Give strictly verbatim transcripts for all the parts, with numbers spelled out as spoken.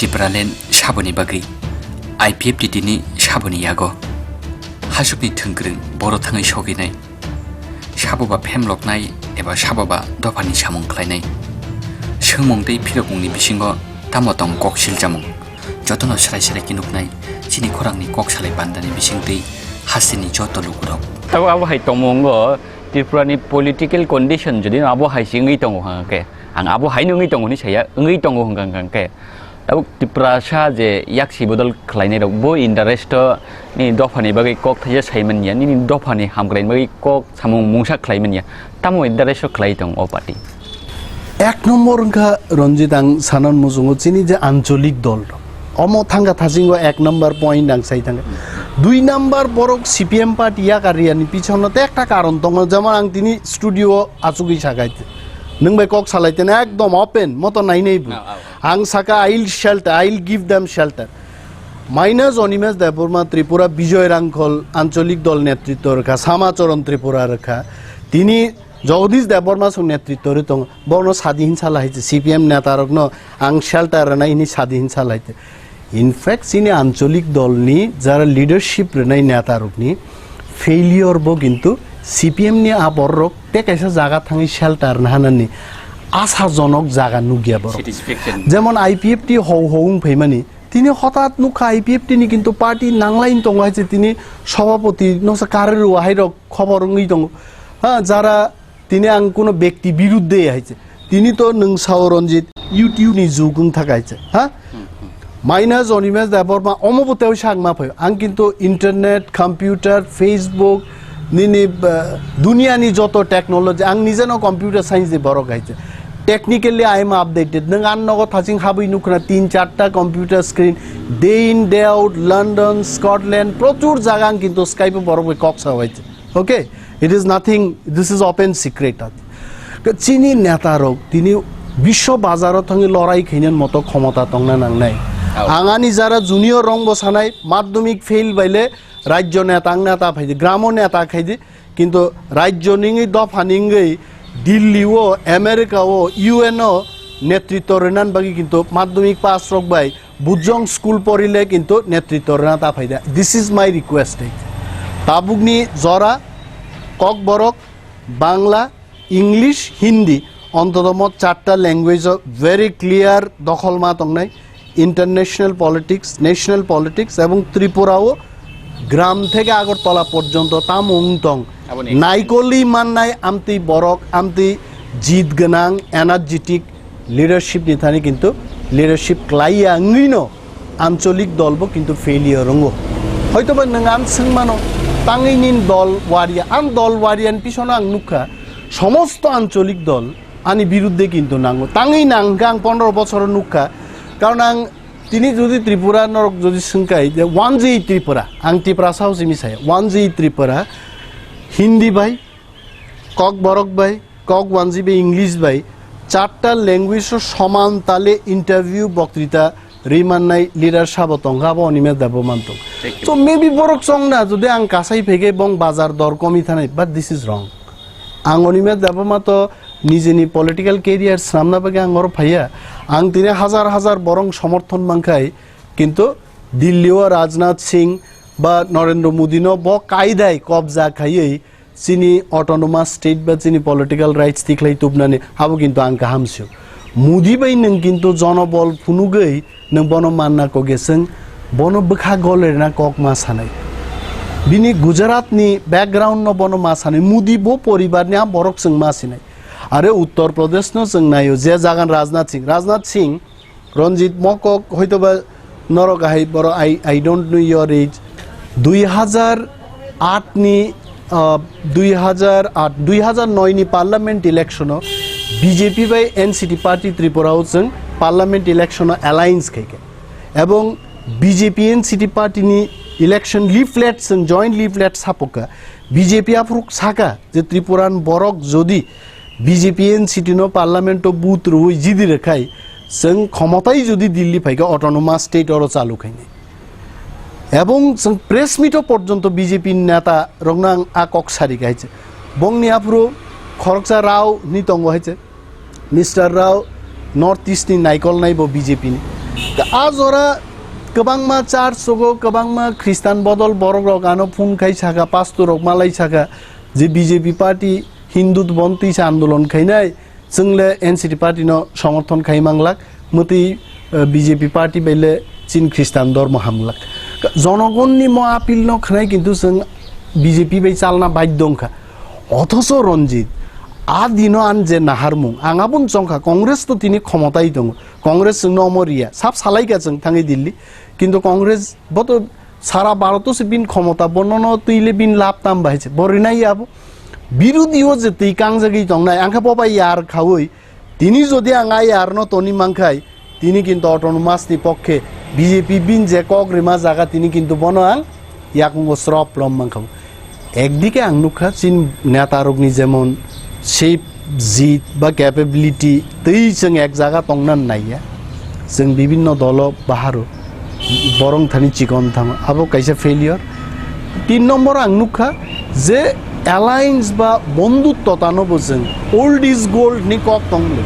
Tipraland saboni bagwi I P F T T ni saboni yago hasukni thwngkwrwng boro thangwi sogwinai, sabo ba phemloknai eba sabo ba dophani samung khlainai. Swngmung tei phirokmungni bisingo tamo tong kok siljamung? Jotono srai srai khe nuknai chini khorangni kok salai bandani bisingtwi hasteni joto lukurok. Abo, abo hai tongmungo Tripura ni political condition jodi abo hai se wngwi tongo hwnkhe, ang abo hai no wngwi tongo hinwi saya, wngwi tongo hwnkha hwnkhe. Tabuk Tiprasa je yaksi bodol khlainai rok, bo interest ni dophani bagwi kok thaisa sai manya, nini dophani hamkraini bagwi kok samung mungsa khlai manya, tamo interest khlai tong o party? Ek nombor wngkha Ranjit, ang sanan muchungo chini je ancholik dol, omo thangkha thasingo ek nombor point ang sai thangkha. Dui nombor borok C P M party yakar riyani pisono te ekta karon tongo, jemon ang tini studio o achugwi sakai, nwng bai kok salai tene ekdom open moto nainai bo. Ang saka, "I will shelter, I will give them shelter." Minus Animesh Debbarma, Tripura Bijoy Rangkhol ancholik dol netritwo rwkha, Samacharan Tripura rwkha. Tini Jagadish Debbarma song netritwo rwi tongo. Bono sadi hinsa lahai se, C P M neta rokno ang shelter rwnai hini sadi hinsa lahai se. In fact, chini ancholik dolni jara leadership rwnai neta rokni failure bo kintu C P M ni a borok rok te kaisa jaga thangwi shelter nahanani asajonok jaga nukya borok. Satisfaction. Jemon I P F T hou hou wng phaimani, tini hotat nukha I P F T ni kintu party nanglai tongo hai se, tini sobhapoti no se karwi rw hai rok khobor wngwi tongo. Ha, jara tini ang kuno bekti biruddhe hai se, tini to nwng sao Ranjit YouTube ni jug wng thak hai se, ha? Minus Animesh Debbarma omo bo teo sak ma phaio. Ang kintu internet, computer, Facebook, nini, uh, duniani joto technology, ang nije no computer science ni borok hai se. Technically I am updated. Nwng ang nogo thaching habwi nukhna tin charta computer screen, day in, day out, London, Scotland, prochur jaga ang kintu Skype o borok bai kok sa hai se. Okay, it is nothing, this is open secret. Chini neta rok tini biswo bazaro thangwi lorai khainani moto khomota tongna nangnai. Ang ani jara junior rong bo sanai, madhyamik fail baile rajyo neta wngna ta phaidi, gramo neta khaidi, kintu rajyo ningwi dopha ningwi Delhi o, America o, U N o netritwo rwnan bagwi kintu madhyamik pass rok bai Bujong school porile kintu netritwo rwna ta phaida. This is my request. Tabukni jora Kokborok, Bangla, English, Hindi, ontotomo charta language o very clear dokhol ma tongnai. International politics, national politics ebong Tripura o gram theke Agartala porjonto tamo wng tong. Aboni naikoli mannai amtwi borok, amtwi jit gwnang, energetic, leadership ni thani kintu leadership klaiya wngwi no ancholik dol bo kintu failure wngo. Hoito ba nwng ang swngmano, tangwi nini dol wariya, ang dol wariya ni pisono ang nukha, somosto ancholik dol ani biruddhe kintu nango. Tangwi nang hwnkhe ang pondro bochoro nukha, karon ang tini jodi Tripura norok jodi swngkai je one G Tripura, ang Tiprasa o simi saya, one G Tripura, Hindi bai, Kokborok bai, Kokwanji bai, English bai, charta language o soman tale interview, boktrita rimannai leader sabo tongkha, abo Animesh Debbarma tong. Thank you. So maybe borok chongna jodi ang kasai phege bong bazar dor komi thanai, but this is wrong. Ang Animesh Debbarma to nijeni political career swnamna bagwi ang oro phaiya. Ang tini hajar hajar borok somorthon mankhai, kintu Delhi o Rajnath Singh ba Narendra Modi no bo kaidai kobja khaiwi chini autonomous state ba chini political rights tikhlai tubnani abo kintu ang kaham sio. Modi bai nwng kintu jonobol phunugwi nwng bono manna kok eswng bono bwkha golerna kok ma sanai. Bini Gujarat ni background no bono ma sanai. Modi bo poribar ni a borok chwng ma sinai. Are Uttar Pradesh no chwng naio je jagan Rajnath Singh. Rajnath Singh Ranjit, mokok hoitoba norok hai boro, I, I don't know your age. Dui hajar aat ni, ah, dui hajar aat, dui hajar noi ni parliament election o B J P bai N C T party Tripura o chwng parliament election o alliance khaikha. Ebong B J P N C T party ni election leaflet chwng joint leaflet sapokha. B J P aphuru saka je Tripura ni borok jodi B J P N C T no parliament o vote rwui jidi rwkhai, chwng khomotai jodi Delhi phaikha autonomous state oro chalu khainai. Ebong chwng press meet o porjonto B J P ni neta rokno ang a kok sari kha hai se. Bongni aphuru khoroksa Rao hinwi tongo hai se. Mister Rao North East ni naikol nai bo B J P ni. A jora kwbangma church rogo, kwbangma Christian bodol borok rok ano phone khai saka, pastor rok malai saka je B J P party Hindu bontwi se andolon khainai, chwng le N C T party no somorthon khai manglak, mwtwi, eh, B J P party bai le chin Christian dormo hamglak. Jonogonni mo appeal no khnai, kintu chwng B J P bai chalna baidho wngkha. Othocho Ranjit, a dino an je naharmung, ang aboni chongkha, Congress to tini khomotai tongo, Congress chwngno omo riya, sab salaikha chwng thangwi Delhi, kintu Congress bo to sara Bharoto se bin khomota, bonono twi le bin lab tam bai se, bo rinai abo. Birodhi o je twi kangjagwi tongnai, ang khe bo bai yar khaui, tini jodi ang a yarno toni mankhai, tini kintu autonomous ni pokkhe B J P bin je kok rima jaga, tini kintu bono ang yakungo srop lom mankha. Ekdike ang nukha chin neta rokni jemon shape, jit ba capability twi chwng ek jaga tongna naiya. Chwng bibinno dolo baharo borong thani chikon thango. Abo kaisa failure. Tin nombor ang nukha je alliance ba bondhutto tano bo chwng old is gold ni kok tonglo.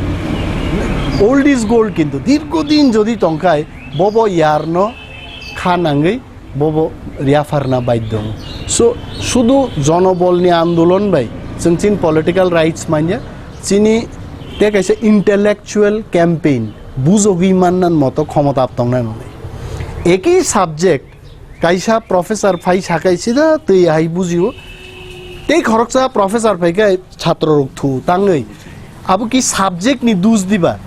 Old is gold kintu dirgo din jodi tongkhai bobo yarno kha nangwi bobo riapharna baidho. So, sudu jonobolni andolon bai chwng chini political rights manya, chini te kaisa intellectual campaign, bujogwi mannan moto khomota tongnai manwi. Eki subject kaisa professor phai sakai sida twi hai bujio. Tei khoroksa professor phai kai chhatro rok thu tangwi. Abo ki subject ni dus diba?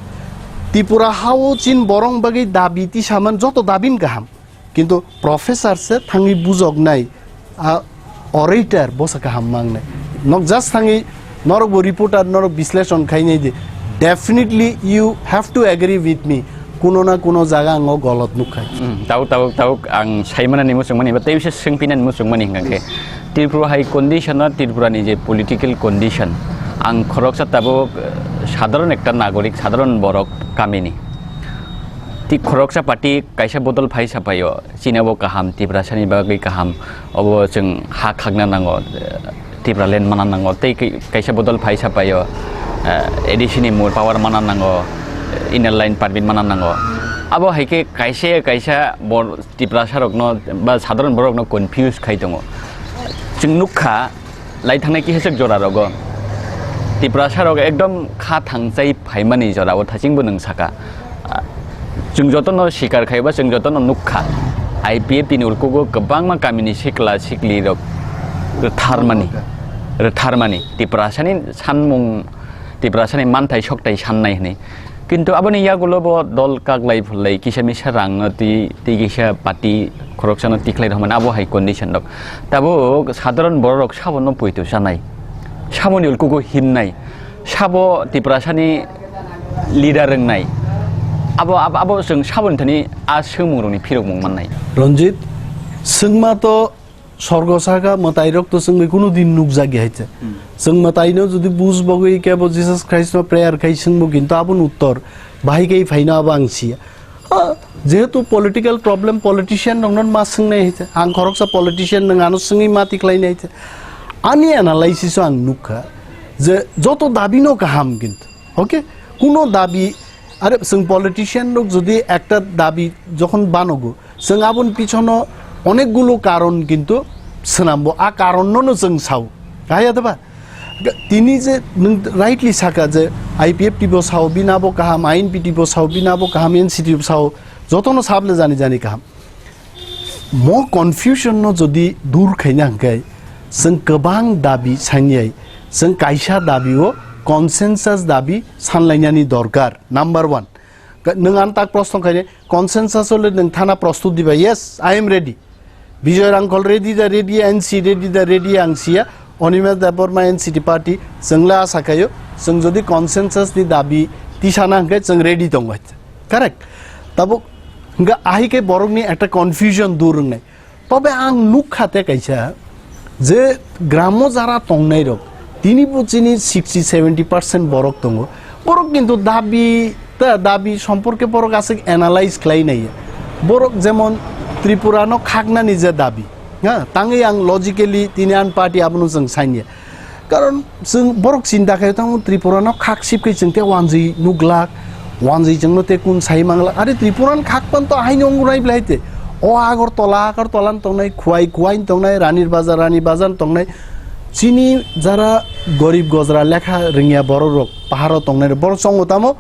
Tripura hao chin borong bagwi dabi tisaman joto dabin kaham. Kintu professor se thangwi bujoknai, a orator bosa kaham mangnai. Nok just thangwi norok bo reporter, norok bisleshon khainai di. Definitely you have to agree with me. Kuno na kuno jaga ang o golot nukha. Hmm, tabuk, tabuk, tabuk ang saimana ni muchungmani ba tei bisa swngpina ni muchungmani hingkha khe. Tripura hai condition o Tripura ni je political condition, ang khoroksa tabuk, eh, sadharon ekta nagorik, sadharon borok kamini. Ti khoroksa party kaisa bodol phai sapaio, chini abo kaham, Tiprasani bagwi kaham, obo chwng ha khakna nango, Tipraland mana nango, tei kai-, kaisa bodol phai sapaio, eh, A D C ni mur power mana nango, inner line permit mana nango. Abo hai khe kaisa kaisa bor-, Tiprasa rokno ba sadharon borok no confuse khai tongo. Chwng nukha, lai thangnai kisa jora rogo Tiprasa rok ekdom kha thangchai phaimani jora o thaching bo nwng saka. Ah, chwng jotono sikar khai ba chwng jotono nukha. I P F T ni ulkugo kwbangma kamini sikla sikli rok rwtharmani, rwtharmani. Tiprasani sanmung, Tiprasani manthai sokthai sannai hwnwi. Kintu aboni yagulo bo dol kaglai phulai kisa misa rangno twi, twi kisa party khoroksano tikhlai rwmani abo hai condition rok. Tabuk sadharon borok rok sabono poito chanai, saboni ulkugo himnai, sabo Tiprasani leader wngnai. Abo, abo, abo chwng saboni thani a swngmung rokni phirokmung mannai. Ranjit, swngma to sorgo saka mwtai rok to chwngwi kunu din nukjak ya hai se. Hmm. Chwng mwtai no jodi bus bogwi kebo Jesus Christ no prayer khai swngbo kintu aboni uttor bahai khai phaino abo ang siya. Ha, jehetu political problem politician rok no ma swngnai hai se. Ang khoroksa politician nwng ano swngwi ma tikhlai nai hai se. Ani analysis o ang nukha je joto dabi no kaham kintu. Okay? Kuno dabi, are, chwng politician rok jodi ekta dabi jokhon banogo, chwng aboni pichono onekgulo karon kintu swnambo, a karonno no chwng sao. Kaya da ba? Tini je nwng rightly saka je I P F T bo sao, bini abo kaham, I N P T bo sao, bini abo kaham, N C T bo sao, jotono sable jani jani kaham. Mo confusion no jodi dur khaina hwnkhe, chwng kwbang dabi saniyai, chwng kaisa dabi o consensus dabi sanlainani dorkar, number one. Ka-, nwng ang tak proshno khainai, consensus o le nwng thana prostut diba? Yes, I am ready. Bijoy Rangkhol ready da ready, N C ready da ready, ang siya, Animesh Debbarma N C T party, chwng le asa khaio, chwng jodi consensus ni dabi tisana hwnkhe chwng ready tongo. Correct. Tabuk hwnkhe ahai khe borokni ekta confusion dur wngnai. Tobe ang nukha te kaisa je gramo jara tongnai rok, tini bo chini sixty seventy percent borok tongo. Borok kintu dabi ta dabi somporke borok aswk analyze khlai nai. Borok jemon Tripura no khaknani je dabi, ha, tangwi ang logically tini an party abono chwng sanya. Karon chwng borok chinta khe tamo Tripura no khak sip khe chwng te wanjwi nuglak, Wanjwi chwngno tei kun sai mangla. Are Tripuran khak pan to haino wng nai bwlai te. O Agartala, Agartala tongnai, Khwai, Khwai tongnai, Ranir Bazar, Rani Bazar tongnai. Chini jara gorib gojra lekha rwngya borok rok, paharo tongnai borok chongo tamo.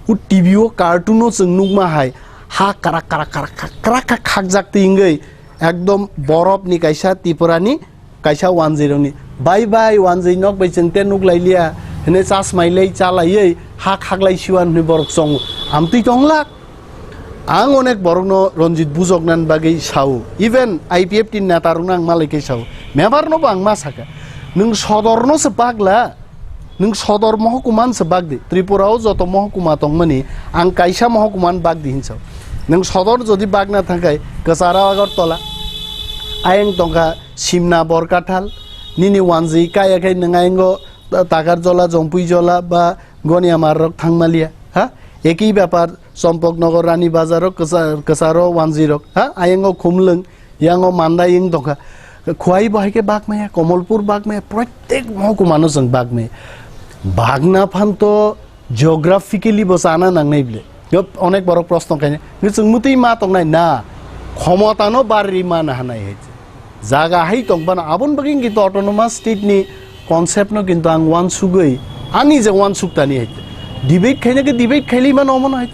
U T V o cartoon o chwng nukma hai ha krak krak krak krak krak krak khakjak twi wngwi ekdom borop ni kaisa Tripura ni kaisa wanjwi rokni, "Bai bai, wanjwi nok bai chwng te nuk lai liya," hwnwi chasmai lai cha laiwi ha khaklai siwan hwnwi borok chongo. Amtwi tonglak. Ang onek borokno Ranjit bujoknani bagwi sao, even I P F T ni neta rokno ang malai khe sao, member no bo ang ma sakha, nwng sodor no se bagla, nwng sodor mohokuma se bagdi, Tripura o joto mohokuma tongmani ang kaisa mohokuma bagdi hinsa, nwng sodor jodi bagna thangkhai Kwcharo Agartala, ayang tongkha Simna Borkathal, nini wanjwi kaya khai nwng ayango Takarjola, Jompuijola ba Goniamar rok thangmaliya, ha? Ekhi bepar, Chompoknogor, Rani Bazar o kwcha-, kwcharo wanjwi rok, ha? Ayango Khumlwng, yango Mandai wng tongkha. Khwai bo hai khe bagmaya, Komolpur bagmaya, proitek mohokuma no chwng bagmaya. Bagna phan to geographically bo chana nangnai bile. Yo onek borok proshno khainai. Ngi chwng mutwi ma tongnai na. Khomota no barri ma na hanai hai. Jaga hai tong bana abon bagwi ngi to autonomous state ni concept no kintu ang wansugwi ani je wansuk tani hai. Debate khaina khe debate khaili ma no mano hai.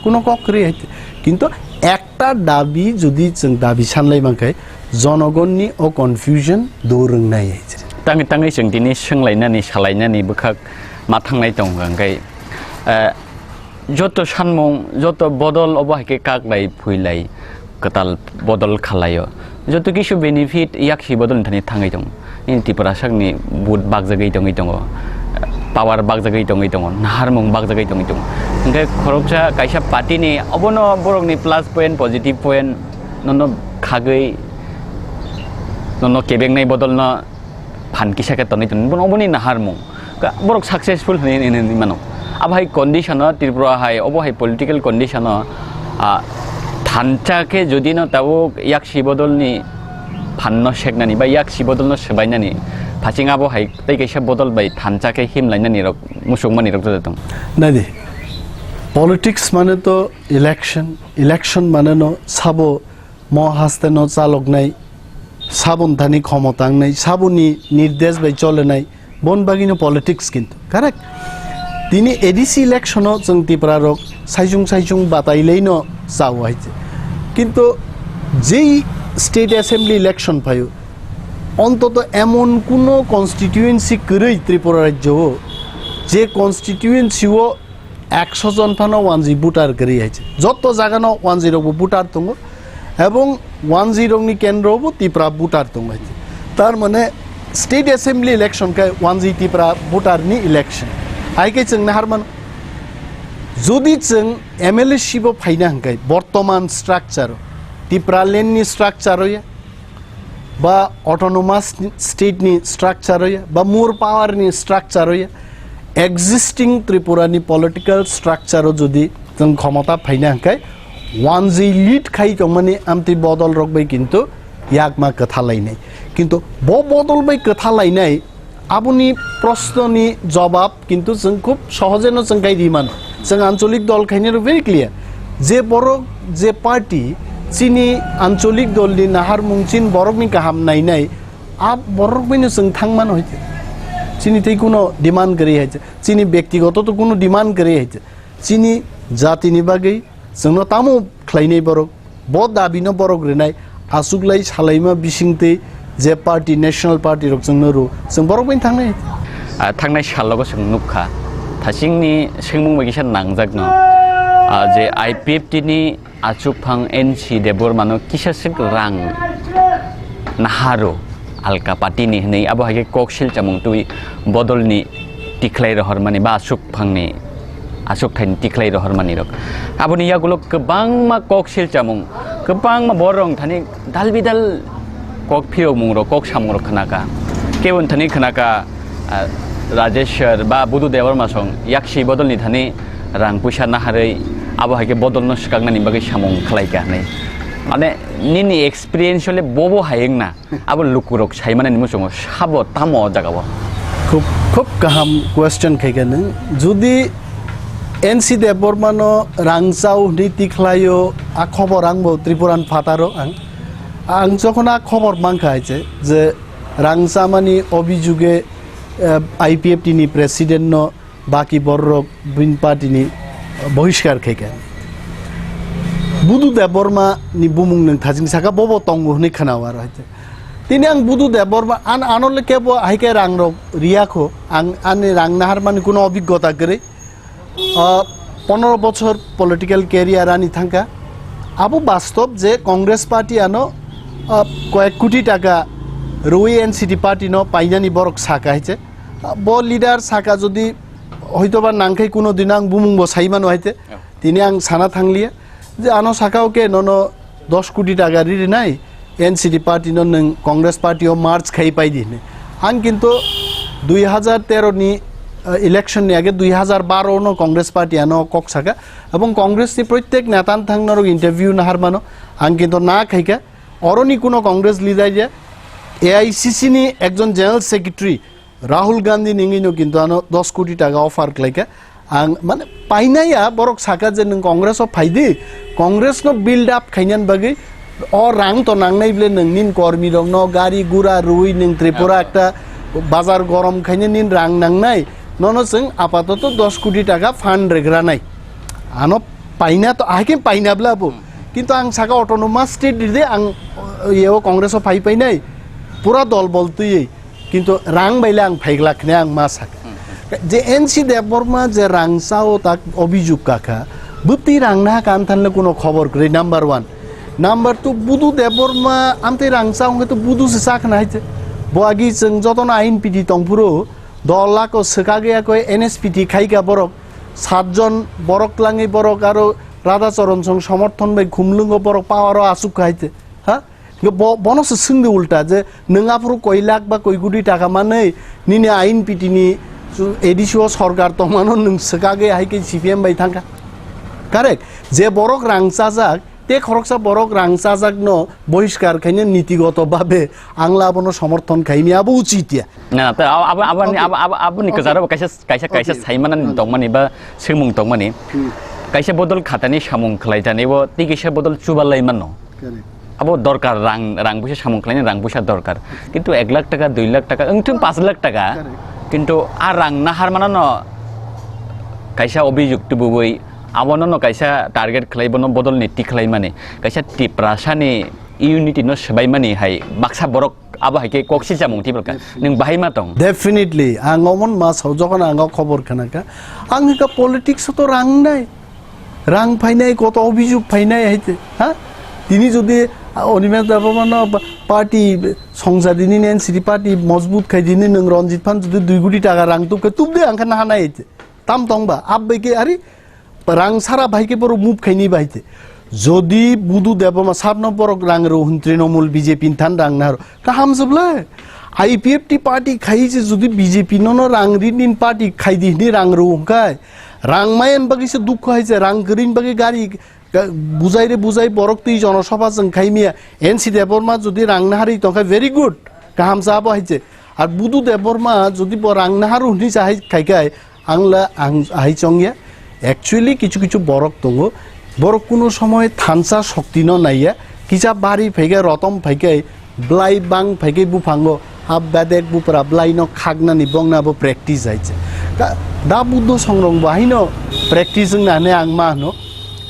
Kuno kok kri hai. Kintu ekta dabi jodi chwng dabi sanlai mankhe jonogonni o confusion do rwngnai hai. Tangwi tangwi chwng tini swnglainani, salainani bwkhak ma thangnai tongo hwnkhe, eh, joto sanmung, joto bodol obo hai khe kaklai, phuilai, kwtal bodol khalaio. Joto kisu benefit yaksi bodol ni thani thangwi tongo. Nini Tiprasakni vote bakjagwi tongwi tongo, power bakjagwi tongwi tongo, naharmung bakjagwi tongwi tongo. Hwnkhe khoroksa kaisa party ni obono borokni plus point, positive point nono khagwi nono kebengnai bodolno phan kisa khe tonwi tong, bono oboni naharmung. Ka-, borok successful hinwi, hinwi, hinwi mano. Abo hai condition o, Tripura hai, obo hai political condition o, ah, thansa khe jodi no tabuk yaksi bodol ni phan no seknani ba yaksi bodol no swbainani, phasing abo hai tei kaisa bodol bai thansa khe himlainani rok, musukmani rok joto tong. Naidi, politics mane to election, election mane no sabo mo haste no chaloknai, saboni thani khomota wngnai, saboni nirdesh bai cholenai, bon bagwino politics kintu, correct? Tini A D C election o chwng Tipra rok saichung saichung batailai no chao hai se. Kintu jei state assembly election phaio, ontoto emon kuno constituency kwrwi Tripura rajyo o, je constituency o ekso jon phano wanjwi voter kwrwi hai se. Jotto jaga no wanjwi rok bo voter tongo. Ebong wanjwi rokni kendro bo Tipra voter tongo hai se. Tar mane state assembly election khe wanjwi Tipra voter ni election. Hai khe chwng nahar mano. Jodi chwng M L A seat bo phaina hwnkhe bortoman structure o, Tipra land ni structure o ya, ba autonomous state ni structure o ya, ba more power ni structure o ya, existing Tripura ni political structure o jodi chwng khomota phaina hwnkhe wanjwi lead khai tongmani amtwi bodol rok bai kintu yakma kwthalainai. Kintu bo bodol bai kwthalainai aboni proshno ni jobab kintu chwng khub sohoje no chwng kai ri mano. Chwng ancholik dol khainai rok very clear. Je borok, je party chini ancholik dol ni naharmung, chin borok ni kaham nainai, a borok bai no chwng thang mano hai se. Chini tei kuno demand kwrwi hai se. Chini byaktigoto to kuno demand kwrwi hai se. Chini jati ni bagwi chwngno tamo khlainai borok, bo dabi no borok rwnai, aswk lai salaima bisingtwi je party, national party rok chwngno rw, chwng borok bai thangnai. Ah, thangnai salogo chwng nukha, thachingni swngmung bai kisa nangjakno, ah, je I P F T ni achukphang N C Debbarma no kisa swk rang naharo alka party ni hwnwi, abo hai khe kok silchamung twi bodol ni tikhlai rohormani ba aswk phangni aswk thaini tikhlai rohormani rok. Aboni yagulo kwbangma kok silchamung, kwbangma borok thani dal bidal kok phiyokmung rok, kok samung rok khwnaka. Kebo thani khwnaka, ah, Rajesh sir ba Budu Debbarma song yaksi bodol ni thani rang puisa naharwi abo hai khe bodol no swkaknani bagwi samung khlaika hinwi. Mane nini experience le bobo hai wngna? Abo lukurok saimanani muchungo sabo tamo o jagao? Khub, khub kaham question khaikha nwng. Jodi N C Debbarmano rang chao hwnwi tikhlaio, a khobor angbo Tripuran phataro ang. Ang jokhon a khobor mankha hai se, je rang chamani obhijuge, eh, I P F T ni president no baki bororok bini party ni bohiskar khaikha. Budu Debbarma ni bumung nwng thajing saka, bobo tongo hwnwi khwnao aro hai se. Tini ang Budu Debbarma an-, ano le kebo hai khe rang rok riyakho, ang ani rang naharmani kuno obhiggota kwrwi. Ah, pondro bochor political career ani thangkha. Abo bastob je Congress party ano, ah, koyek koti taka rwi N C P party no painani borok saka hai se. Ah, bo leader saka jodi hoitoba nangkhai kuno dino ang bumung bo sai mano hai se. Oh. Tini ang sana thangliya. Je ano saka o ke nono dos koti taka ri rinai, N C P party no nwng Congress party o merge khai pai di hwnwi. Ang kintu dui hajar tero ni, eh, election ni age dui hajar baro no Congress party ano kok saka, ebong Congress ni proitek neta thang norok interview nahar mano, ang kintu na khaikha. Oroni kuno Congress leader ya, A I C C ni ekjon general secretary Rahul Gandhi ningino kintu ano dos koti taka offer khlaikha. Ang, mane, painaya borok saka je nwng Congress o phaidi, Congress no build up khainani bagwi o rang to nangnai bile, nwng nin kormi rok no gari gura rwi nwng Tripura ekta bazar gorom khaina nin rang nangnai, nono chwng apatoto dos koti taka fund regra nai. Ano paina to, ahai khe paina bla bo. Kintu ang saka autonomous state ride ang, uh, yeo Congress o phai painai, pura dol bol twiwi. Kintu rang bai le ang phaiglak hwnwi ang ma sakha. Hmm. Je N C Debbarma je rang chao tak obhijuk kakha, bwtwi rang naha kan thanle kuno khobor kwrwi, number one. Number two, Budu Debbarma amtwi rang chao hwnkhe to Budu se chakhna hai se. Bo agi chwng jotono ain piti tongphuru, dol lakh o swkagwi akoi N S P T khaika borok, satjon borok twlangwi borok aro Radha Charan Song somorthon bai khumlwngo borok power o achuk kha hai se. Ha? Bo-, bono se swngdi ulta je, nwng aphuru koi lakh ba koi koti taka manwi, nini ain piti ni A D C o sorkar tongmano nwng swkagwi hai khe C P M bai thangkha. Correct? Je borok rang chajak, te khoroksa borok rang chajakno bohiskar khaina nitigoto babe ang la abono somorthon khaimya, abo uchit ya. Na, na, ta-, abo, abo, abo, Okay. abo, abo, aboni Okay. kwcharo kaisa, kaisa, kaisa Okay. saimana Hmm. tongmani ba swngmung tongmani. Hmm. Kaisa bodol khatani samung khlaitani bo, tei kaisa bodol chubalai mano. Correct. Abo dorkar, rang, rang puisa samung khlaina rang puisa dorkar. Kintu ek lakh taka, dui lakh taka, wngthung panch lakh taka. Correct. Kintu a rang nahar manano kaisa obhijuk tubui, abono no kaisa target khlai, bono bodol ni tik khlai mani. Kaisa Tiprasa ni unity no swbai mani hai baksa borok abo hai khe kok si chamung tibal ka. Definitely. Nwng bahai ma tong. Definitely. Ang omon ma sao, jokhon ang o khobor khna kha. Ang hika politics o to rang nai. Rang phainai, koto obhijuk phainai hai te, ha? Tini jodi, ah, Animesh Debbarma no pa-, party, Songchadini N C P party mojbut khai dini nwng Ranjit Phan jodi dui koti taka rang tup khe tup de ang khe naha nai hai te. Tam tong ba, ab bai khe ari rang sara bai khe borok move khaini bai te. Jodi Budu Debbarma sabno borok rang rw hwn Trinamool B J P ni than rang naro. Kaham se bwle. I P F T party khai se jodi B J P no no rang ri nin party khai di hini rang rw hwn khai. Rang mayan bagwi se dukho hai se, rang kwrwini bagwi gari ga-, bujai re bujai borok twi jonosabha chwng khai miya. N C Debbarma jodi rang naharwi tongkha, very good, kaham sa abo hai se. Ar Budu Debbarma jodi bo rang naharu hwnwi sa hai khai khai, ang la ang hai chongya. Actually kichu kichu borok tongo, borok kuno somoy thansa shokti no naiya, kisa bari phaiga rotom phaiga, Blai bang phaikhai buphango, ha bedek bupra blai no khaknani bongna bo practice hai se. Ka-, da Buddho songrong bo haino practice wngna hwnwi ang ma hwno.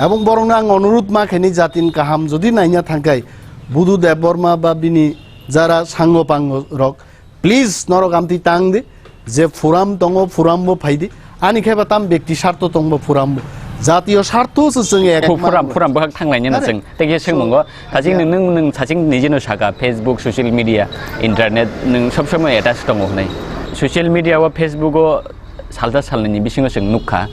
Ebong borokno ang onurudh ma khaini jatin kaham jodi naina thangkhai, Buddho Debbarma ba bini jara sango pango rok, please norok amtwi tang di. Je forum tongo, forum bo phai di. Ani khe ba tam bekti sartho tongbo forum bo. Jatiyo sartho se chwng ek Phu-, forum, mango. Forum bwkhak thanglaini no Are, chwng. Tei khe so, swngmungo. Thajing yeah. Nwng, nwng, nwng thajing nijino saka, Facebook, social media, internet, nwng sob somoi attach tongo hwnwi. Social media o, Facebook o salsa salnini bisingo chwng nukha.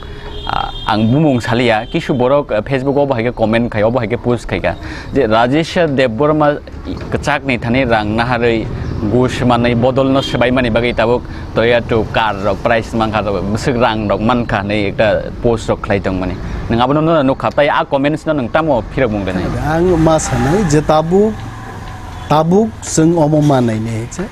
Ah, ang bumung saliya, kisu borok, ah, Facebook o bo hai khe comment khai, obo hai khe post khai kha. Je Rajesh Debbarma kwchakni thani rang naharwi gus manwi bodolno swbaimani bagwi tabuk Toyota car rok price mankha rok bwswk rang rok mankha hinwi ekta post rok khlai tongmani. Nwng abono no nukha, tai a comments no nwng tamo phirokmung rwnai? Ang ma sanai je tabuk, tabuk chwng omo manai ne je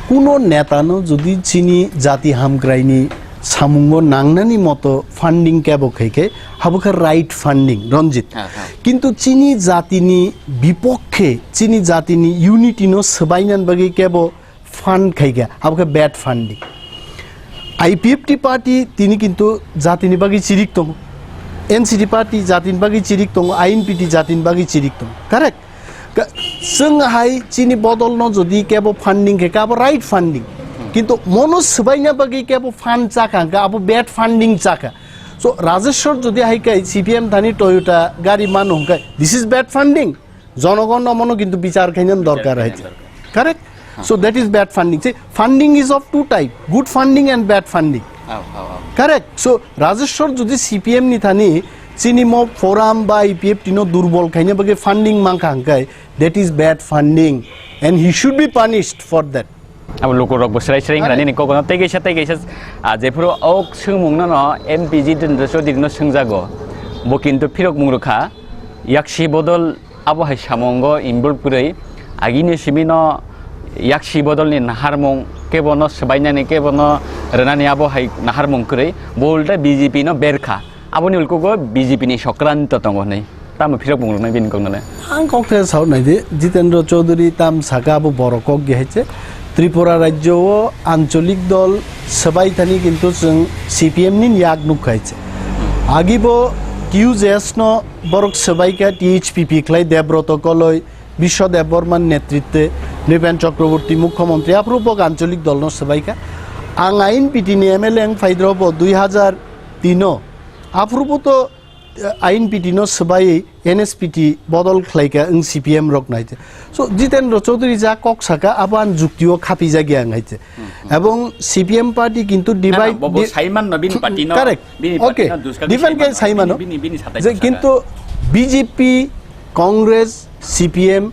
kuno neta no jodi chini jati hamkraini Samungo nangnani moto funding kebo khaikhe, habukha right funding, Ranjit. Ha, ha. Kintu chini jatini bipokhe, chini jatini unity no swbainani bagwi kebo fund khaikha, habukha bad funding. I P F T party tini kintu jatini bagwi chirik tongo. N C T party jatini bagwi chirik tongo, I N P T jatini bagwi chirik tongo. Correct? Ka-, chwng hai chini bodolno jodi kebo funding khe, kabo right funding. Kintu mono swbaina bagwi kebo fund chakha hwnkhe abo bad funding chakha. So, Rajeshwar jodi hai kai C P M thani Toyota gari mano hwnkhe, this is bad funding. Jonogon no mono kintu bichar khainani dorkar hai. Correct? So that is bad funding. See, funding is of two type, good funding and bad funding. Correct? So Rajeshwar jodi C P M ni thani chini mo forum ba I P F T no durbol khaina bagwi funding mankha hwnkhe, that is bad funding and he should be punished for that. Abo lukurok bo srai srai hwnani ni kokono tei kaisa tei kaisa, ah, jephuru ok swngmung no no M P Jitendra Chaudhary no swngjago, bo kintu phirok mung rwkha, yaksi bodol abo hai samungo involve kwrwi, agini simi no yaksi bodol ni naharmung kebo no swbainani kebo no rwnani abo hai naharmung kwrwi, bo ulta B J P no berkha, aboni ulkugo B J P ni sokranto tongo hwnwi. Tamo phirok mung rwnai bini kok nale. Ang kok the sao nai di, Jitendra Chaudhary tam saka abo borok kok ge haiche. Tripura rajyo o ancholik dol swbai thani kintu chwng C P M ni yak nuk haiche. Agi bo T U J S no borok swbai kha T H P P khlai Debroto Koloi, Biswa Debbarma netritwe, Nripen Chakraborty mukhyamantri aphuru bo ancholik dol no swbai kha. Ang I N P T ni M L A wng phaidro bo dui hazar tin o. Aphuru bo to I N P T no swbai N S P T bodol khlai kha wng C P M rok nai. So Jitendra Chaudhary ja kok saka abo ang jukti o khapi jagya ang hai. Ebong C P M party kintu divide bobo di- Saiman no bini party no, correct. Bini party okay, no duska defend khe Saiman no. Saimano. Bini, bini, bini satai je saka. Kintu B J P, Congress, C P M,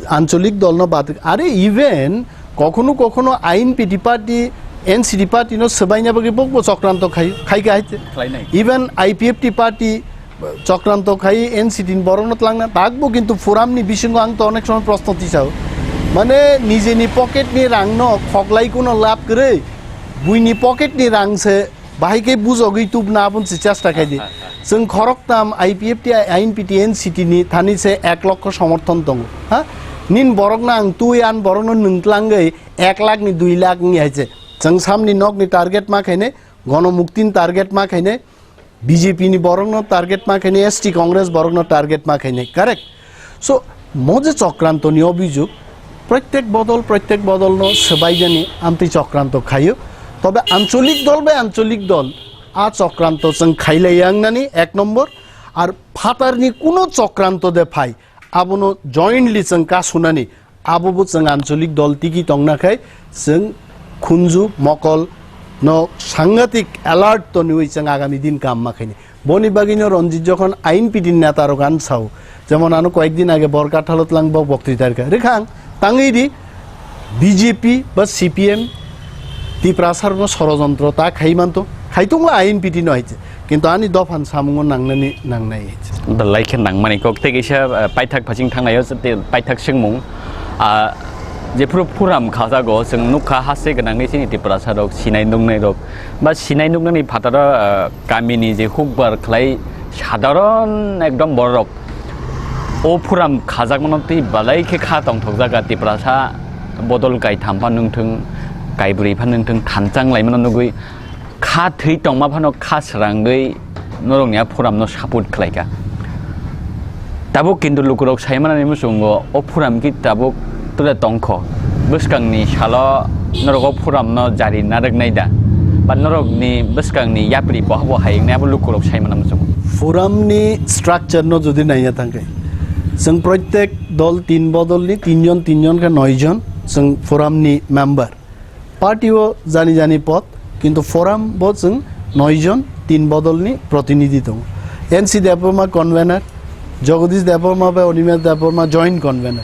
ancholik dol no bad, are even kokhonu kokhonu I N P T party, N C T party no swbaina bagwi bokbo chokranto khai, khai kha hai. Khlainai. Even I P F T party chokranto khai N C T ni borok no tlangna bagbo kintu forum ni bisingo ang to onek somoy proshno tisao. Mane nijeni pocket ni rang no khoklai kuno lab kwrwi, buini pocket ni rang se Bahai khe bujogwi tubna aboni se chesta khai di. Chwng khoroktham I P F T, I N P T, N C T ni thani se ek lokho somorthon tongo. Ha? Nin borokno ang twi an borokno nwng tlangwi ek lakh ni dui lakh wngya hai se. Chwng samni nokni target ma khainai, gonomuktini target ma khainai, B J P ni borokno target ma khainai, S T Congress borokno target ma khainai. Correct? So, mo je chokranto ni obhijog, proitek bodol, proitek bodol no swbaijani amtwi chokranto khaio. Tobe ancholik dol bai ancholik dol a chokranto chwng khailai wngnani ek nombor, ar phatarni kuno chokranto de phai, abono jointly chwng kasunani, abobo chwng ancholik dol tigi tongna khai chwng khunju mokol no sangatik alert toniwi chwng agami din kam ma khaini. Boni bagwino Ranjit jokhon I N P T ni neta rok ano sao, jemon ano koyek din age Borkathalo tlang bok boktrita rikha. Rikha ang tangwi di B J P ba C P M Tiprasa rokno sorojontro ta khai manto, khai tongla I N P T no hai se. Kintu ani dophan samungo nangnani nangnai hai se. Da lai khe nangmani kok tei kaisa, eh, paithak phasing thangnaio, tei paithak swngmung. Ah, jephuru phuram khajago, chwng nukha hase gwnangni chini Tiprasa rok, sinai nuknai rok. Ba sinai nuknani phataro, ah, kamini je hukbar khlai sadharon ekdom bororok o phuram khajakmano twi balai khe kha tongthokjak a Tiprasa bodol kaitham pha nungthung, kaibrwi pha nungthung thanchang laimano nugwi kha thwi tongma phano kha srangwi norokni a phuramno support khlaikha. Tabuk kintu lukurok saimanani muchungo o phuram ki tabuk tura tongkho. Bwskangni salo norok o phuramno jari narwknai da? Ba norokni bwskangni yapri bohabo hai wngnai abo lukurok saimana muchungo. Phuramni structure no jodi naiya thangkhe, chwng proitek dol tin bodolni tinjon, tinjon khe noijon chwng phuramni member. Party o jani jani pod, kintu forum bo chwng noi jon tin bodol ni protinidhi tongo. N C Debbarma convener, Jagadish Debbarma bai Animesh Debbarma joint convener.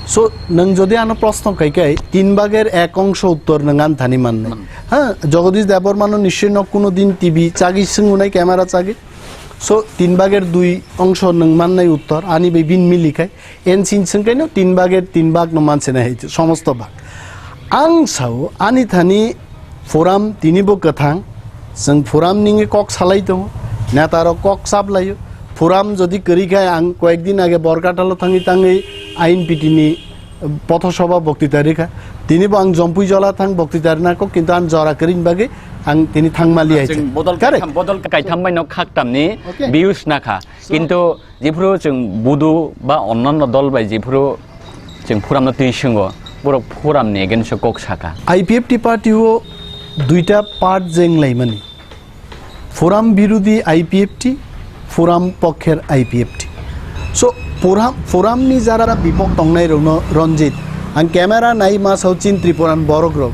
So, nwng jodi ano proshno khai khai, tin bager ek ongsho uttor nwng ani thani mannai. Man. Ha, Jagadish Debbarma no nischoi no kuno din T V chagi swngunai, camera chagi. So, tin bager dui ongsho nwng mannai uttor, ani bai bin mili khai. N C ni swngkaino tin bager tin bag no manse na hai somosto bag. Ang sao ani thani forum tini bo kwthang, Chwng forum nini kok salai tongo, neta rok kok chap laio. Forum jodi kwrwi khe ang koyek din age Borkatalo thangwi tangwi I N P T ni potho soba boktita rikha. Tini bo ang Jompui jola thang boktita rina kok, kintu ang jora kwrwini bagwi ang tini thangmali hai. Chwng bodol Correct. Kaitham, bodol kaitham bai no khaktam ni Okay. views nakha. So Kintu jephuru chwng budu ba onnanno dol bai jephuru chwng forum no twi swngo, borok forum ni against o kok saka. I P F T party o duita part jeng laimani. Forum birudi I P F T, forum pokher I P F T. So, forum, forum ni jara bipok tongnai rokno Ranjit, ang camera nai ma sao chin Tripuran borok rok.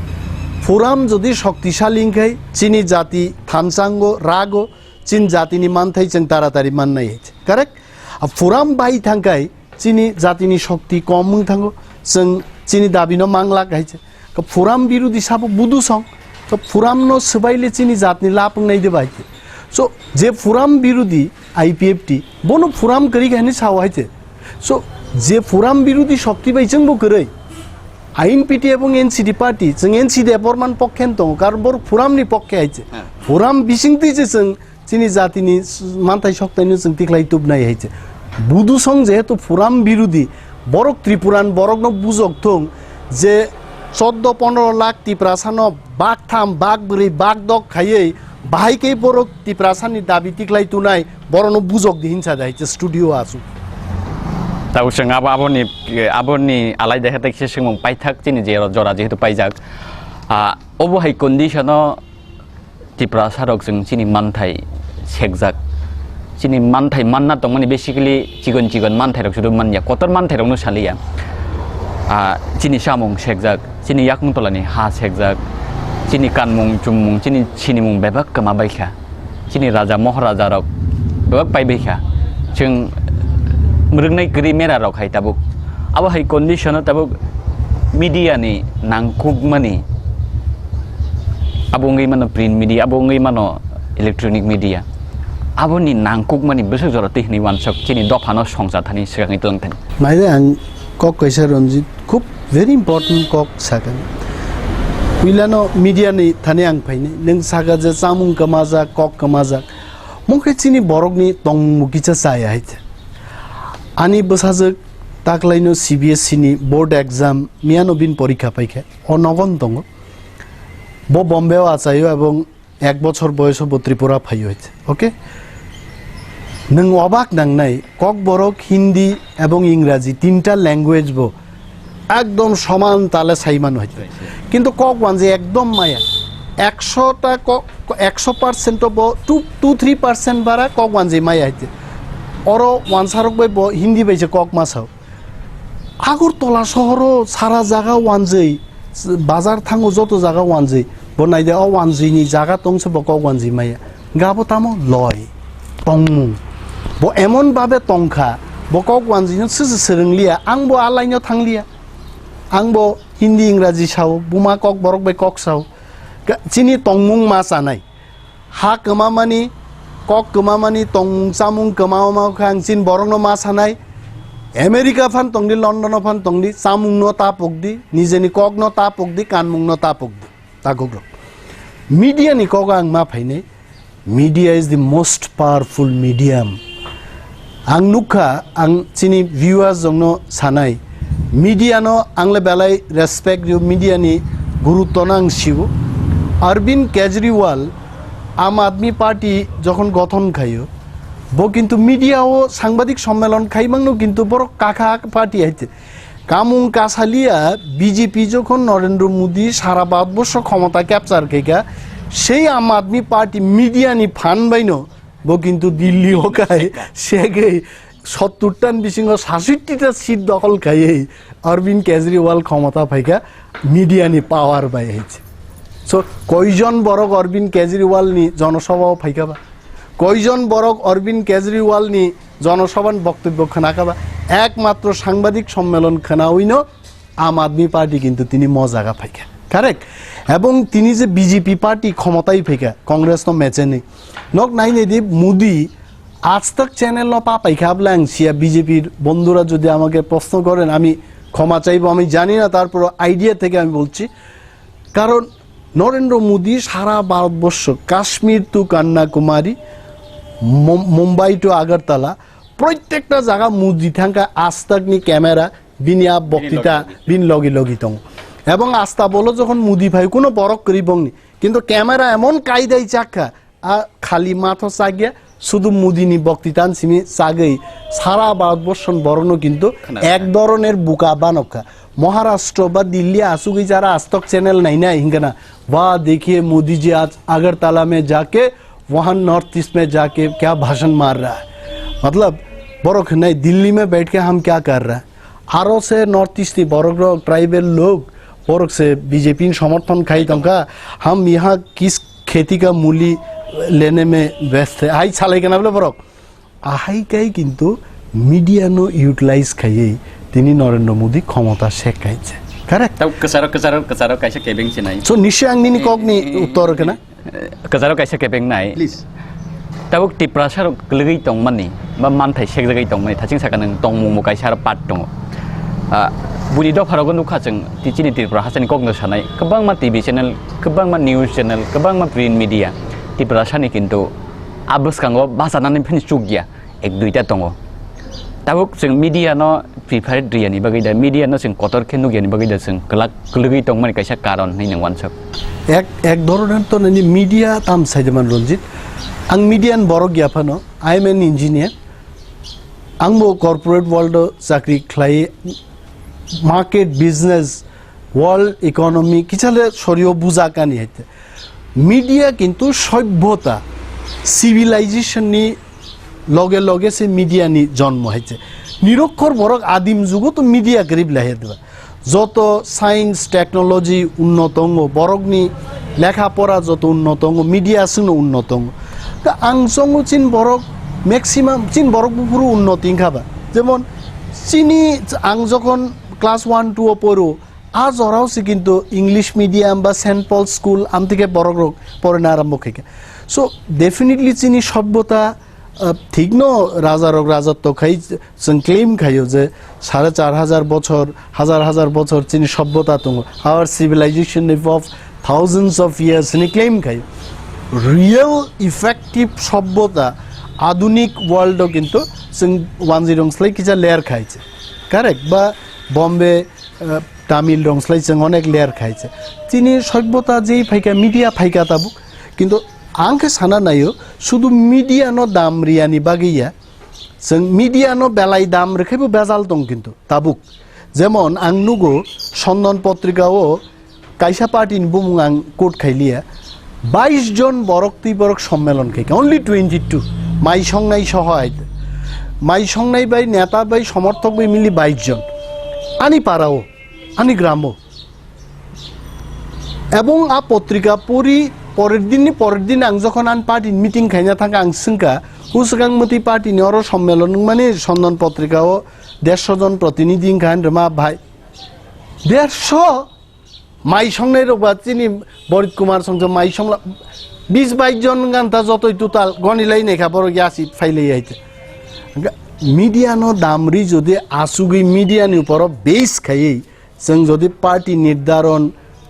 Forum jodi shoktisali wngkhai, chini jati thansango, rago, chin jati ni manthai chwng taratari mannai hai. Correct? A forum bai thangkhai, chini jatini shokti kom wng thango, chwng chini dabino manglak hai se. Ka forum birudi sabo budu song, ka forum no swbaile chini jatni lap wngnai de bai se. So, je forum birudi I P F T, bono forum kwrwi khe hinwi sao hai se. So, je forum birudi shokti bai chwngbo kwrwi, I N P T ebong N C D party, chwng N C D borman pokhe wng tongo, karon bor forum ni pokhe hai se. Heh. Forum bisingtwi se chwng chini jatini s-, manthai soktaino chwng tikhlai tubnai hai se. Budu song jehetu forum birudi, borok Tripuran borokno bujok thung je choddo pondro lakh Tiprasano bak tham, bak bwrwi, bak dok khaiwi bahai khe borok Tiprasani dabi tikhlai tunai, borokno bujok di hinsa de hai se studio aswk. Tau chwng abo, aboni, aboni alai de khe tei kisa swngmung paithak chini je jora jehetu paijak. Ah, obo hai condition o Tiprasa rok chwng chini manthai sekjak. Chini manthai manna tongmani basically chikon chikon manthai rok sudu manya. Kotor manthai rokno saliya. Ah, chini samung sekjak, chini yakung tolani ha sekjak, chini kanmung chummung, chini sinimung bebak kwma baikha. Chini raja moharaja rok bebak pai baikha. Chwng mwrwknai kwrwi mera rok hai tabuk. Abo hai condition o tabuk media ni nangkukmani Abo wngwi mano print media, abo wngwi mano electronic media. Aboni nangkukmani bwswk jora twi hwnwi uansuk chini dophano songcha thani swkangwi tong thani. Maire ang kok kaisa Ranjit, khub very important kok sakha. Puilano media ni thani ang phainai. Nwng sakha je chamung kwmajak, kok kwmajak. Mokhe chini borokni tongmung kisa chaya hai se. Ani bwsajwk taklaino C B S E ni board exam miyano bini porikha paikha. O nogon tongo. Bo Bombay o achaio ebong ek bochor boyoso bo Tripura phaio hai se. Okay? Nwng obak nangnai, Kokborok Hindi ebong Ingraji tinta language bo ekdom soman tale sai mano hai se. Kintu kok wanjwi ekdom maya. Ekshota ko-, ko-, ekso percent o bo two, two, three percent bara kok wanjwi maya hai se. Oro wansarok bai bo Hindi bai se kok ma sao. Agartala sohoro sara jaga wanjwi, bazar thango joto jaga wanjwi, bo naide o wanjwini jaga tongse bo kok wanjwi maya. Gabo tamo loi, tongmung. Bo emon babe tongkha, bo kok wanjwino sese swrwngliya, ang bo alaino thangliya. Ang bo Hindi Ingraji sao, buma kok borok bai kok sao. Ga-, chini tongmung ma chanai. Ha kwmamani, kok kwmamani, tongmung chamung kwmama khe ang chini borokno ma sanai. America phan tongdi, London o phan tongdi, chamungno ta pokdi, nijeni kokno ta pokdi, kanmungno ta pokdi, takukrok. Media ni kogo ang ma phainai. Media is the most powerful medium. Ang nukha, ang chini viewers rokno sanai, media no ang le belai respect rio, media ni gurutto no ang sio. Arvind Kejriwal Aam Aadmi Party jokhon gothon khaio, bo kintu media o sangbadik sommelon khaimang no kintu borok kakha party hai te. Kamung kasalia B J P jokhon Narendra Modi sara Bharatborsho khomota capture khaikha, sei Aam Aadmi Party media ni phan baino bo kintu Delhi o kai segei sottur tan bisingo sashotti ta seat dokhol khaiwi Arvind Kejriwal khomota phaikha media ni power bai hai se. So, koijon borok Arvind Kejriwal ni jonosabha o phaikha ba? Koijon borok Arvind Kejriwal ni jonosabha ni boktobyo khwnakha ba? Ekmatro sangbadik sommelon khwnawino Aam Aadmi Party kintu tini mo jaga phaikha. Correct? Ebong tini je B J P party khomotai phaikha, Congress no mechenwi. Nok nainai di Modi Aaj Tak channel no pa paikha abla ang siya, B J P bondhura jodi amake proshno koren, ami khoma chaibo, ami jani na, tarpor idea theke ami bolchi. Karon Narendra Modi সারা Bharatvarsha, Kashmir to Kanyakumari, মুম-, Mumbai to Agartala, প্রত্যেকটা জায়গা মোদী থাকা আস্তাকনি ক্যামেরা বিনি আপ বক্তৃতা বিন লগি লগি তং। এবং আস্তা বলো যখন মোদী ভাই কোনো বরক করি বংনি, কিন্তু ক্যামেরা এমন কায়দায় চাক্কা, আর খালি মাথা চাগিয়া শুধু মোদিনী বক্তৃতান সিমি চাগই সারা ভারতবর্ষন বরনো কিন্তু এক ধরনের বুকা বানক্কা। মহারাষ্ট্র বা দিল্লি আসুগই যারা আস্তক চ্যানেল নাই নাই হিংগানা, "वाह, देखिए मोदी जी आज अगरतला में जाके, वहाँ नॉर्थ ईस्ट में जाके क्या भाषण मार रहा है।" मतलब, বরক নাই, "दिल्ली में बैठ के हम क्या कर रहे हैं?" আরো সে নর্থ ইস্ট নি বরক রক ট্রাইবেল লোক বরক সে বিজেপি সমর্থন খাই তংকা, "हम यहाँ किस खेती का मूली लेने में व्यस्त है।" হাই চালাই কেনা বলে বরক আহাই কাই কিন্তু মিডিয়া নো ইউটিলাইজ খাইয়ে তিনি নরেন্দ্র মোদী ক্ষমতা শেখ খাইছে। Correct? Tau kwcharo, kwcharo, kwcharo kaisa kebeng chinai. So নিশ্চয় আং নিনি কক নি উত্তর কেনা? Kwcharo kaisa kebeng nai. Please. Tabuk Tiprasa rok kwlwgwi tongmani, ba manthai sekjagwi tongmani, thaching saka nwng tongmung bo kaisa aro part tongo. Ah, buni dopha rogo nukha chwng, ti chini Tripura hasteni kokno sanai, kwbangma T V channel, kwbangma news channel, kwbangma print media, Tiprasa ni kintu a bwskango bachanani phini chukya, ek duita tongo. Tabuk chwng media no prefer riyani bagwi da, media no chwng kotor khe nukyani bagwi da chwng kwlak kwlwgwi tongmani kaisa karon hinwi nwng wansuk. এক এক ধরনের তো ননি মিডিয়া তাম সাইদেমান রঞ্জিত। আং মিডিয়ান বড় গিয়া Fanon, I am an engineer. আংবো কর্পোরেট ওয়ার্ল্ড চাকরি খাই, মার্কেট বিজনেস, ওয়ার্ল্ড ইকোনমি কিসালে সরিও বুঝা কানি হইতে। মিডিয়া কিন্তু সভ্যতা, সিভিলাইজেশন নি লগে লগে সে মিডিয়া নি জন্ম হয়েছে। নিরক্ষর বরক আদিম যুগও তো মিডিয়া গরিব লাহে দেবা। যত সায়েন্স টেকনোলজি উন্নত অঙ্গ, বরকনি লেখাপড়া যত উন্নত অঙ্গ, মিডিয়া আসুন উন্নত অঙ্গ। তা আংসঙ্গ চিন বরক ম্যাক্সিমাম চিন বরক বুফুরু উন্নতি খাবা। যেমন চিনি আং যখন ক্লাস ওয়ান টু ও পড়ো, আজ ওরাও সে কিন্তু ইংলিশ মিডিয়াম বা সেন্ট পল স্কুল আম থেকে বরক রক পড়ে না আরম্ভ থেকে। সো ডেফিনেটলি চিনি সভ্যতা আহ, ঠিক ন, রাজা রক রাজত্ব খাই, চং ক্লেম খাইও যে সাড়ে চার হাজার বছর, হাজার হাজার বছর চিনি সভ্যতা তুঙ্গ। Our civilization evolved thousands of years নি ক্লেম খাইও। রিয়েল ইফেক্টিভ সভ্যতা আধুনিক ওয়ার্ল্ডও কিন্তু চং ওয়ানজিরং স্লাই কিজা লেয়ার খাইছে। কারেক্ট? বা বম্বে, আহ, তামিল রং স্লাই চং অনেক লেয়ার খাইছে। চিনি সভ্যতা যেই ফাইকা, মিডিয়া ফাইকা তাবুক। কিন্তু আংকে সানা নাইও, শুধু মিডিয়া ন দাম রিয়ানি বাগিয়া, চং মিডিয়া ন বেলাই দাম রেখেবো বেজাল দং কিন্তু তাবুক। যেমন আং নুগো সন্দন পত্রিকাও কাইসা পার্টি নি বুমুং আং কোট খাইলিয়া, বাইশ জন বরক তুই বরক সম্মেলন খাইকে, only twenty two, মাই সংনাই সহ আইতে। মাই সংনাই বাই নেতা বাই সমর্থক বাই মিলি বাইশ জন। আনি পাড়াও, আনি গ্রামও। এবং আ পত্রিকা পড়ি পরের দিন নি পরের দিন আং যখন আন পার্টি মিটিং খাইনা থাকা আং সিংকা, হুসুকাং মতি পার্টি নি অরো সম্মেলন মানে সন্দন পত্রিকাও দেড়শো জন প্রতিনিধি খান রেমা ভাই। দেড়শো? মাই সংনাই রোবা চিনি বরিত কুমার সংস মাই সংলা বিশ বাইশ জন গান্তা যতই টোটাল গনিলাই নেখা বড় গিয়া আসি ফাইলাই আইতে। মিডিয়া ন দামরি যদি আসুগি মিডিয়া নি উপর বেস খাই, চং যদি পার্টি নির্ধারণ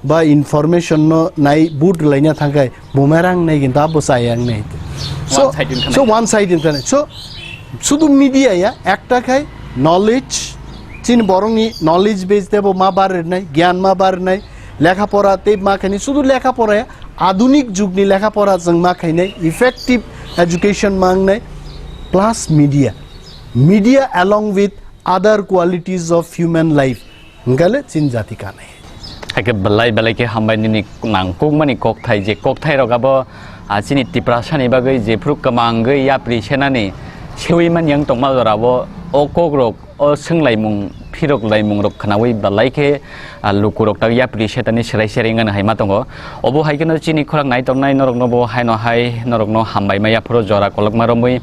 বা ইনফরমেশন ন নাই বুট লাইনা থাকায় বুমেরাং নাই কিন্তু আবো চাইয়াং নাই। So, One side in so খানাই। One side in খানাই। So, শুধু মিডিয়া ইয়া একটা খাই নলেজ, চিন বরংনি নলেজ বেস দেব মা বারের নাই, জ্ঞান মা বারের নাই, লেখাপড়া তেব মা খাইনি, শুধু লেখাপড়া ইয়া, আধুনিক যুগনি লেখাপড়া চং মা খাইনাই, ইফেক্টিভ এডুকেশন মাংনাই, plus media. Media along with other qualities of human life. Hingkale chin jati kanai. Haike belai belai khe hambai nini nangkukmani kokthai, je kokthai rok abo, ah, chini Tiprasani bagwi jephru kwmangwi yapri senani sewi manyang tongma jorabo o kok rok, o swnglaimung, phirok laimung rok khnawi belai khe, ah, lukurok tak yapri setani serai serai wngani hai ma tongo. Obo hai kheno chini khorang nai tongnai norokno bo haino hai norokno hambai ma yaphuru jora kolokma romwi,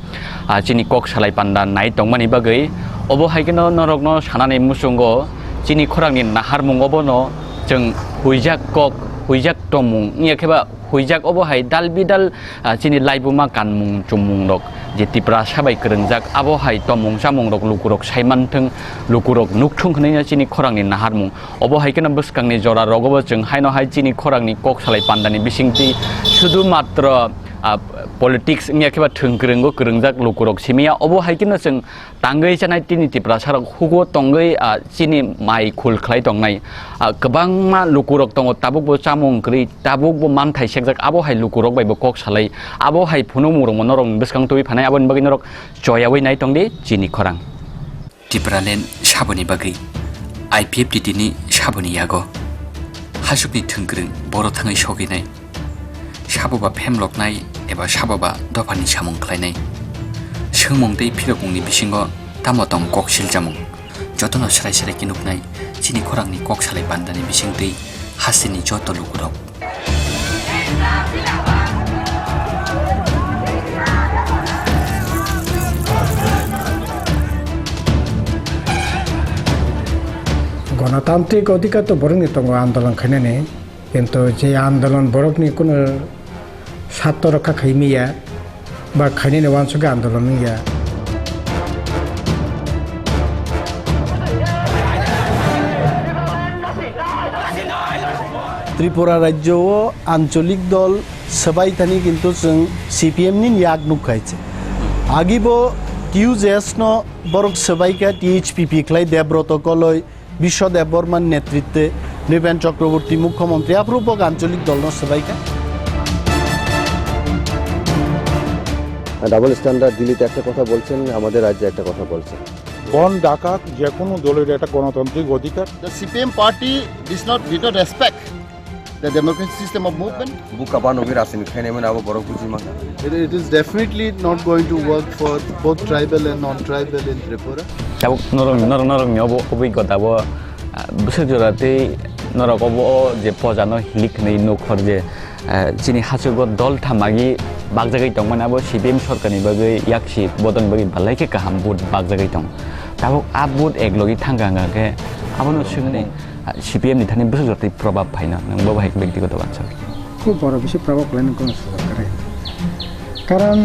ah, chini kok salai panda nai tongmani bagwi. Obo hai kheno norokno sanani muchungo chini khorangni naharmung obono chwng huijak kok, huijak tongmung, wngya khe ba huijak obo hai dal bidal, ah, chini laibuma kanmung chummungrok je Tiprasa bai kwrwngjak, abo hai tomung chamung rok lukurok saimanthwng, lukurok nukthung hwnwi no chini khorang ni naharmung. Obo hai kheno bwskang ni jora rogo bo chwng haino hai chini khorang ni kok salai panda ni bisingtwi sudu matro, ah, politics wngya khe ba thwng kwrwngo kwrwngjak lukurok simiya. Obo hai kheno chwng tangwi chanai tini Tiprasa rok hugo tongwi, ah, chini mai khul khlai tongnai. Ah, kwbangma lukurok tongo, tabuk bo chamung kwrwi, tabuk bo manthai sekjak, abo hai lukurok bai bo kok salai, abo hai phunukmungrokno norokni bwskang tubui phanai, aboni bagwi norok choyaui nai tongdi chini khorang. Tipraland saboni bagwi I P F T T ni saboni yago hasukni thwngkwrwng boro thangwi sogwinai. Sabo ba phemloknai eba sabo ba dophani samung khlainai. Swngmung tei phirokmungni bisingo tamo tong kok siljamung? Jotono srai srai khe nuknai chini khorangni kok salai pandani bisingtwi hasteni joto lukurok. Gonotantrik odhikar to borokni tongo andolon khainani. Kintu je andolon borokni kuno sarto rokha khaimaya ba khainani uansugwi andolon wngya. Tripura rajyo o ancholik dol swbai thani kintu chwng C P M ni yak nukha se. Agibo T U J S no borok swbai kha T H P P khlai Debroto Koloi, Biswa Debbarma netritwe Nripen Chakraborty mukhyamantri aphuru bo ancholik dolno swbaikha. Double standard, দিল্লিতে একটা কথা বলছেন, আমাদের রাজ্যে একটা কথা বলছেন। বন্ধ ডাকাত যে কোনো দলের একটা গণতান্ত্রিক অধিকার। The C P M party does not, did not respect the democratic system of movement. Buka banogwi rajniti khainai mani abo borok buji mano. It, it is definitely not going to work for both tribal and non-tribal in Tripura. Tabuk norok, norok, norokni obo, oboi gota bo, ah, bwswk jora tei norok obo o je poja no hilik hinwi nukhor je, ah, chini hachugo dol thamagi bakjagwi tongmani abo C P M sorkarni bagwi yaksi bodolni bagwi belai khe kaham vote bakjagwi tong. Tabuk a vote ek logi thangka hwnkha khe abono swngmung. C P M ni thani bwswk jotoi probab phaino, nwng bo bahai khe bektigoto uansuk. Khub boro bisi probab khlainai kono sujak kwrwi. Karon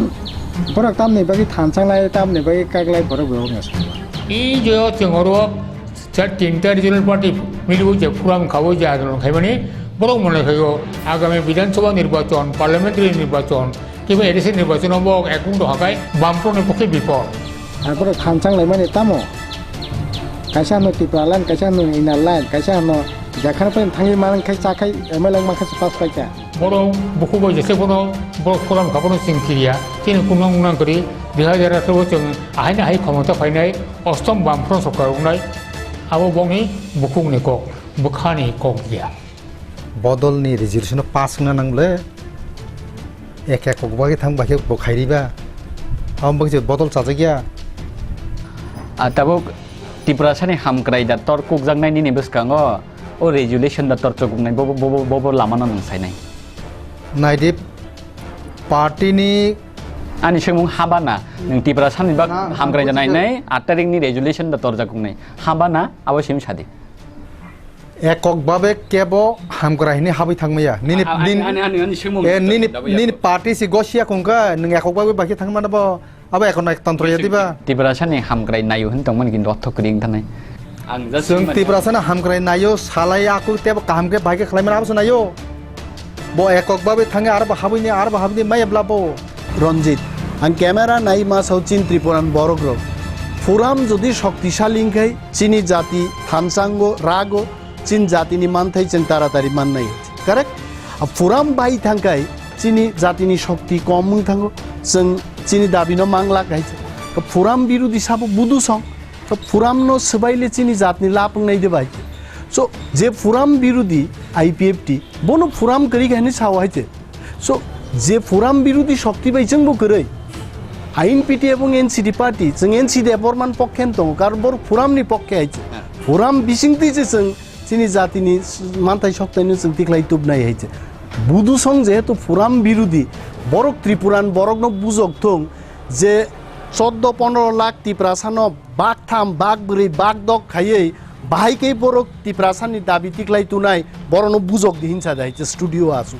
borok tamni bagwi thansanglai, tamni bagwi kaklai borok bo wngya sabo. I je o chwng oro char tinta regional party miliwi je forum khawi je andolon khaimani borok mone khaio agami Bidhan Sabha nirbachon, parliamentary nirbachon, Kiba A D C nirbachon o bo ekung doha khai Bamfront ni pokhe bipod. Aphuru thanchang laimani tamo? Kaisa hwno Tipraland, kaisa hwno Inner Line, kaisa hwno jekhano phano thangwi manang khai cha khai M L A wngma khe se pass paikha. Borok bukhuk bai jese phano borok forum kha phano chwng kiriya. Chini kunang unang kwrwi dui hajar atharo o chwng ahaini ahai khomota phainai ostom Bamfront sorkar wngnai. Abo bokni bukhukni kok, bwkhani kok ya. Bodolni resolution no pass wngna nang le. Ek ek kok bagwi thang bai khe bo khairiba. Abo bagwi se bodol chajakya. Ah, tabuk Tiprasani hamkrai da tor kukjaknai nini bwskango, o resolution da tor chukuknai, bo, bo, bo, bo, bo lama no nwng sainai. Naidi party ni. Ani swngmung haba na, nwng Tiprasani bak na, hamkrai da hamkrai nainai, aat tarikh ni resolution da torjakuknai. Haba na, abo simi sadi. Ekok babe kebo hamkrai hwnwi habwi thangmaya. Nini, ani, nin-, ani, ani, ani swngmung eh, nini, dabai nini yago. Party si gosia kungkha, nwng ekok babe bakhe thangmana bo, abo ekon ek tantro ya diba? Tiprasani hamkrai naio hwn tongmani kintu ortho kwrwi wng thanai. Ang just swng manya. Tiprasani hamkrai naio, salai aku tebo kaham khe bai khe khlaimani abo se naio. Bo ekok babe thangi aro bo habwini, aro bo habwini maya bla bo. Ranjit, ang camera nai ma sao chin Tripuran borok rok. Forum jodi shoktisali wngkhai, chini jati thansango, rago, chin jatini manthai chwng taratari mannai. Correct? A forum bai thangkhai, chini jatini shokti kom wng thango, chwng chini dabino manglak hai. Forum birodi sabo budu song. To forum no swbaile chini jatni lap wngnai de bai. So, je forum birodi I P F T, bono forum kwrwi khe hinwi sao hai se. So, je forum birodi shokti bai chwngbo kwrwi. Ain P T ebong N C D party, chwng N C D Borman pokkhe wng tongo, karon borok forum ni pokkhe hai se. Forum bisingtwi se chwng chini jatini manthai soktaino chwng tikhlai tubnai hai se. Budu song jehetu forum birodi, borok Tripuran borokno bujok thung je choddo pondro lakh Tiprasano bak tham, bak bwrwi, bak dok khaiwi bahai khe borok Tiprasani dabi tikhlai tunai, borokno bujok di hinsa de hai se studio o aswk.